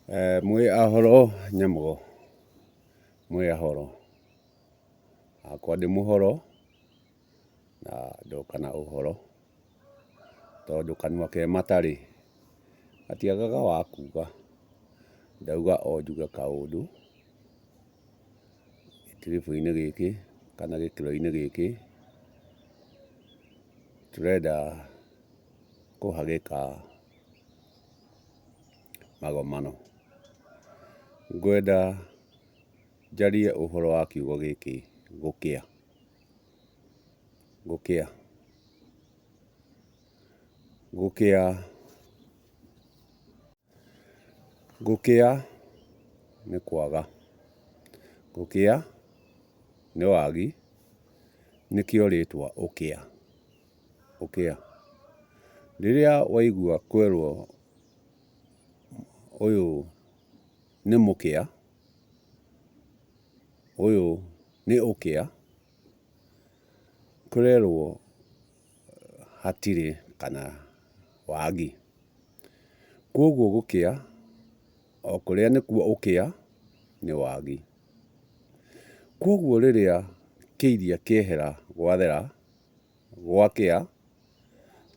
Mwĩ ahoro Nyamugo? Mwĩ ahoro? Hakwa ndĩ mũhoro na ndoka na ũhoro, tondũ kanua ke mata rĩ, gatiagaga wa kuga. Ndauga o njuge kaũndũ gĩtiribũ-inĩ gĩkĩ kana gĩkĩro-inĩ gĩkĩ, tũrenda kũhagĩka magomano. Ngwenda njarie ũhoro wa kiugo gĩkĩ gũkĩa, gũkĩa, gũkĩa, gũkĩa nĩ kwaga, gũkĩa nĩ wagi, nĩkĩo rĩtwa ũkĩa, ũkĩa. Rĩrĩa waigua kwerwo ũyũ nĩ mũkĩa, ũyũ nĩ ũkĩa, kũrerwo hatirĩ kana wagi. Kwoguo gũkĩa o kũrĩa nĩkuo ũkĩa nĩ wagi. Kwoguo rĩrĩa kĩiria kĩehera gwathera, gwakĩa,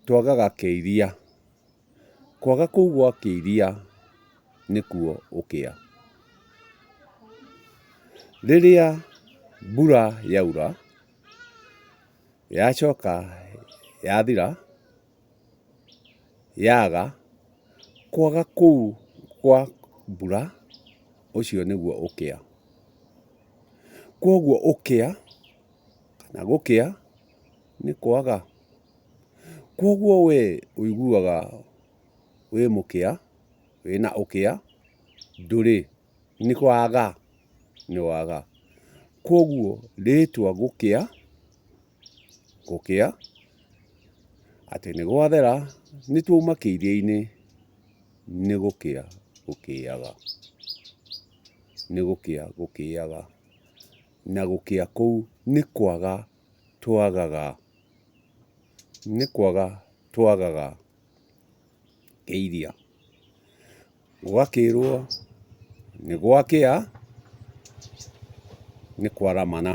twagaga kĩiria. Kwaga kũu gwa kĩiria nĩkuo ũkĩa. Rĩrĩa mbura yaura, yacoka yathira, yaga, kwaga kũu kwa mbura, ũcio nĩguo ũkĩa. Kwoguo ũkĩa kana gũkĩa nĩ kwaga. Kwoguo we ũiguaga wĩ mũkĩa, wĩna ũkĩa, ndũrĩ, nĩ waga, nĩ waga. Kwoguo rĩtwa gũkĩa, gũkĩa, atĩ nĩ gwathera, nĩ twauma kĩiria-inĩ, nĩ gũkĩa gũkĩaga, nĩ gũkĩa gũkĩaga, na gũkĩa kũu nĩ kwaga twagaga, nĩ kwaga twagaga kĩiria. Gũgakĩrwo nĩ gwakĩa, nĩ kwaramana.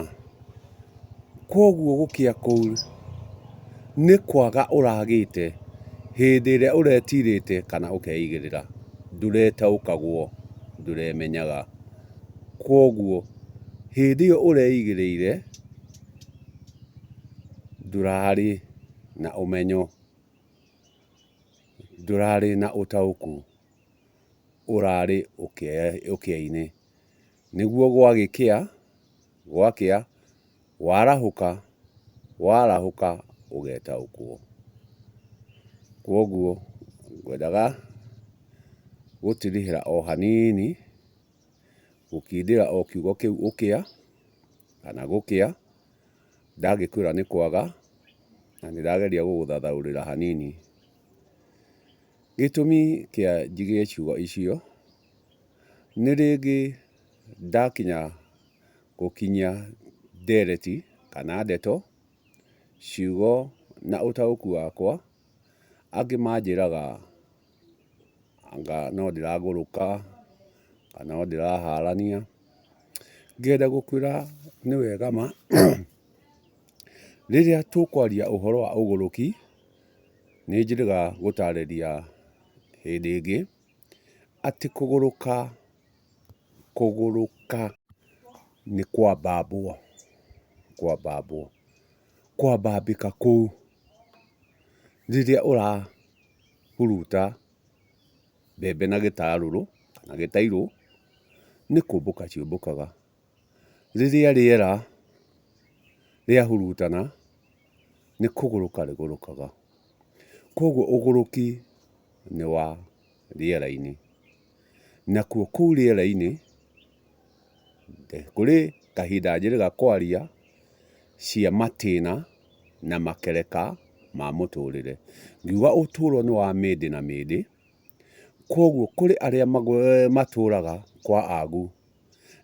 Kwoguo gũkĩa kũu nĩ kwaga ũragĩte hĩndĩ ĩrĩa ũretirĩte kana ũkeigĩrĩra, ndũretaũkagwo, ndũremenyaga. Kwoguo hĩndĩ ĩyo ũreigĩrĩire ndũrarĩ na ũmenyo, ndũrarĩ na ũtaũku, ũrarĩ ũkĩa-inĩ. Nĩguo gwagĩkĩa, gwakĩa, warahũka, warahũka ũgetaũkwo. Kwoguo ngwendaga gũtirihĩra o hanini, gũkindĩra o kiugo kĩu ũkĩa kana gũkĩa, ndagĩkwĩra nĩ kwaga na nĩ ndageria gũgũthathaũrĩra hanini. Gĩtũmi kĩa njige ciugo icio, nĩ rĩngĩ ndakinya gũkinyia ndereti kana ndeto, ciugo na ũtaũku wakwa, angĩ manjĩraga anga no ndĩragũrũka, kana no ndĩraharania. Ngenda gũkwĩra nĩ wega ma, rĩrĩa tũkwaria ũhoro wa ũgũrũki, nĩ njĩrĩga gũtarĩria hĩndĩ ĩngĩ, atĩ kũgũrũka, kũgũrũka nĩ kwambambwo, kwambambwo, kwambambĩka kũu rĩrĩa ũrahuruta mbembe na gĩtarũrũ kana gĩtairũ, nĩ kũmbũka ciũmbũkaga. Rĩrĩa rĩera rĩahurutana, nĩ kũgũrũka rĩgũrũkaga. Kwoguo ũgũrũki nĩ wa rĩera-inĩ. Nakuo kũu rĩera-inĩ, kũrĩ kahinda njĩrĩga kwaria cia matĩna na makereka ma mũtũrĩre. Ngiuga ũtũro nĩ wa mĩndĩ na mĩndĩ, kwoguo kũrĩ arĩa matũraga kwa agu,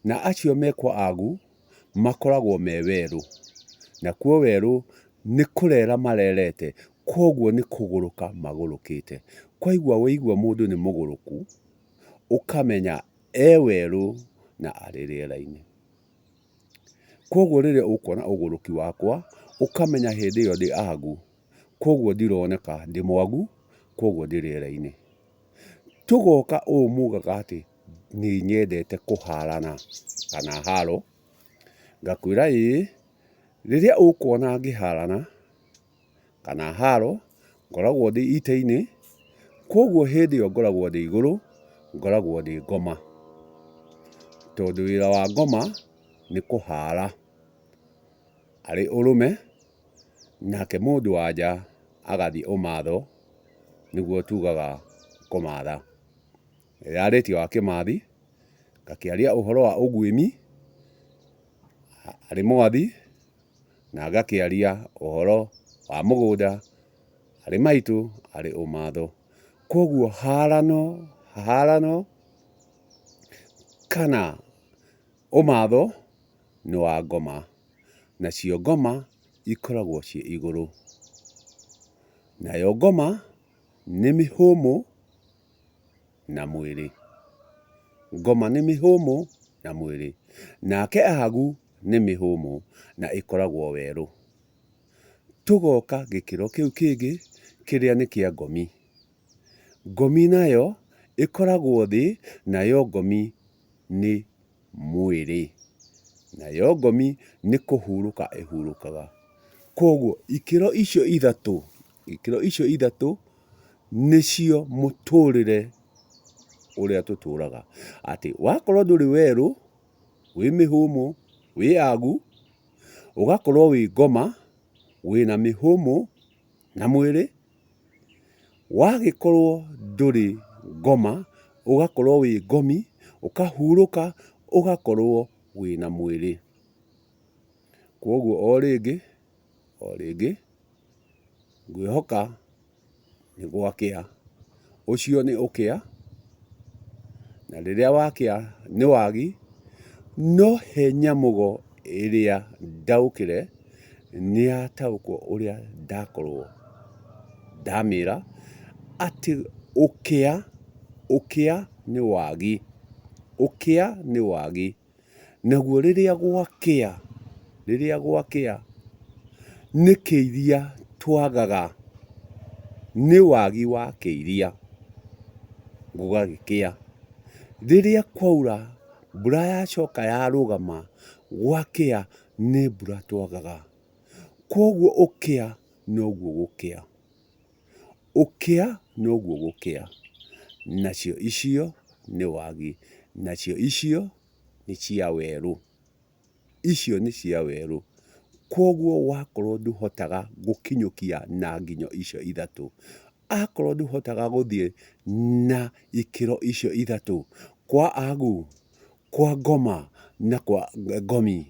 na acio me kwa agu makoragwo me werũ, nakuo werũ nĩ kũrera marerete, kwoguo nĩ kũgũrũka magũrũkĩte. Kwaigua waigua mũndũ nĩ mũgũrũku, ũkamenya e werũ na arĩ rĩera-inĩ. Kwoguo rĩrĩa ũkuona ũgũrũki wakwa ũkamenya hĩndĩ ĩyo ndĩ agu, kwoguo ndironeka ndĩ mwagu, kwoguo ndĩ rĩera-inĩ. Tũgoka ũũ mugaga atĩ nĩ nyendete kũharana kana haro, ngakwĩra ĩĩ, rĩrĩa ũkuona ngĩharana kana haro, ngoragwo ndĩ itĩ-inĩ, kwoguo hĩndĩ ĩyo ngoragwo ndĩ igũrũ, ngoragwo ndĩ ngoma. Tondũ wĩra wa ngoma nĩ kũhara, arĩ ũrũme, nake mũndũ wa nja agathiĩ ũmatho, nĩguo tugaga kũmatha. Yarĩtie wa Kĩmathi, ngakĩaria ũhoro wa ũguĩmi, arĩ mwathi, na ngakĩaria ũhoro wa mũgũnda, arĩ maitũ, arĩ ũmatho. Kwoguo harano, harano kana ũmatho nĩ wa ngoma, nacio ngoma ikoragwo ciĩ igũrũ. Nayo ngoma nĩ mĩhũmũ na mwĩrĩ. Ngoma nĩ mĩhũmũ na mwĩrĩ. Nake agu nĩ mĩhũmũ na ĩkoragwo werũ. Tũgoka gĩkĩro kĩu kĩngĩ kĩrĩa nĩ kĩa ngomi. Ngomi nayo ĩkoragwo thĩ, nayo ngomi nĩ mwĩrĩ. Nayo ngomi nĩ kũhurũka ĩhurũkaga. Kwoguo ikĩro icio ithatũ, ikĩro icio ithatũ nĩcio mũtũrĩre ũrĩa tũtũraga. Atĩ wakorwo ndũrĩ werũ, wĩ mĩhũmũ, wĩ agu, ũgakorwo wĩ ngoma, wĩna mĩhũmũ na mwĩrĩ, wagĩkorwo ndũrĩ ngoma, ũgakorwo wĩ ngomi, ũkahurũka, ũgakorwo wĩna mwĩrĩ. Kwoguo o rĩngĩ, o rĩngĩ, ngwĩhoka nĩ gwakĩa. Ũcio nĩ ũkĩa, na rĩrĩa wakĩa nĩ wagi, no he nyamũgo ĩrĩa ndaũkĩre, nĩ yataũkwo ũrĩa ndakorwo ndamĩra, atĩ ũkĩa, ũkĩa nĩ wagi, ũkĩa nĩ wagi. Naguo rĩrĩa gwakĩa, rĩrĩa gwakĩa, nĩ kĩiria twagaga, nĩ wagi wa kĩiria, gũgagĩkĩa. Rĩrĩa kwaura, mbura yacoka yarũgama, gwakĩa, nĩ mbura twagaga. Kwoguo ũkĩa noguo gũkĩa, ũkĩa noguo gũkĩa. Nacio icio nĩ wagi, nacio icio nĩ cia werũ, icio nĩ cia werũ. Kwoguo wakorwo ndũhotaga gũkinyũkia na nginyo icio ithatũ, akorwo ndũhotaga gũthiĩ na ikĩro icio ithatũ, kwa agu, kwa ngoma na kwa ngomi,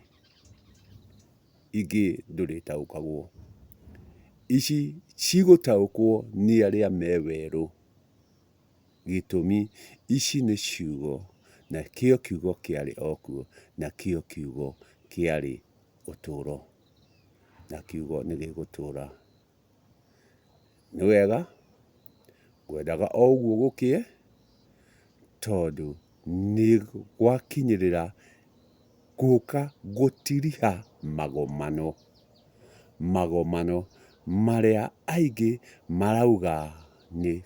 ingĩ ndũrĩtaũkagwo. Ici cigũtaũkwo nĩ arĩa me werũ. Gĩtũmi, ici nĩ ciugo, na kĩo kiugo kĩarĩ o kuo, na kĩo kiugo kĩarĩ ũtũũro, na kiugo nĩ gĩgũtũũra. Nĩ wega, ngwendaga o ũguo gũkĩe, tondũ nĩ gwakinyĩrĩra gũka gũtiriha magomano, magomano marĩa aingĩ marauga nĩ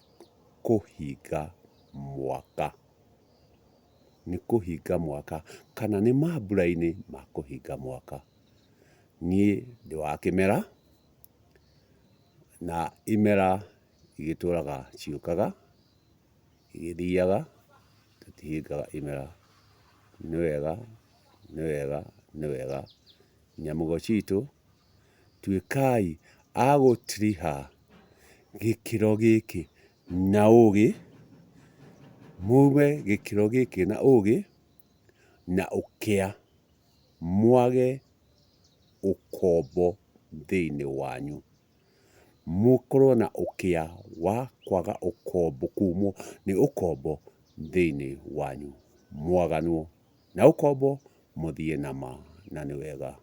kũhinga mwaka, nĩ kũhinga mwaka kana nĩ mambura-inĩ ma kũhinga mwaka. Niĩ ndĩ wa kĩmera, na imera igĩtũraga ciũkaga igĩthiaga, tũtihingaga imera. Nĩ wega, nĩ wega, nĩ wega nyamũgo citũ tuĩkai a gũtiriha gĩkĩro gĩkĩ na ũgĩ, mume gĩkĩro gĩkĩ na ũgĩ na ũkĩa, mwage ũkombo thĩinĩ wanyu. Mũkorwo na ũkĩa wa kwaga ũkombo, kumwo nĩ ũkombo thĩinĩ wanyu. Mwaganwo na ũkombo mũthiĩ na ma na nĩ wega.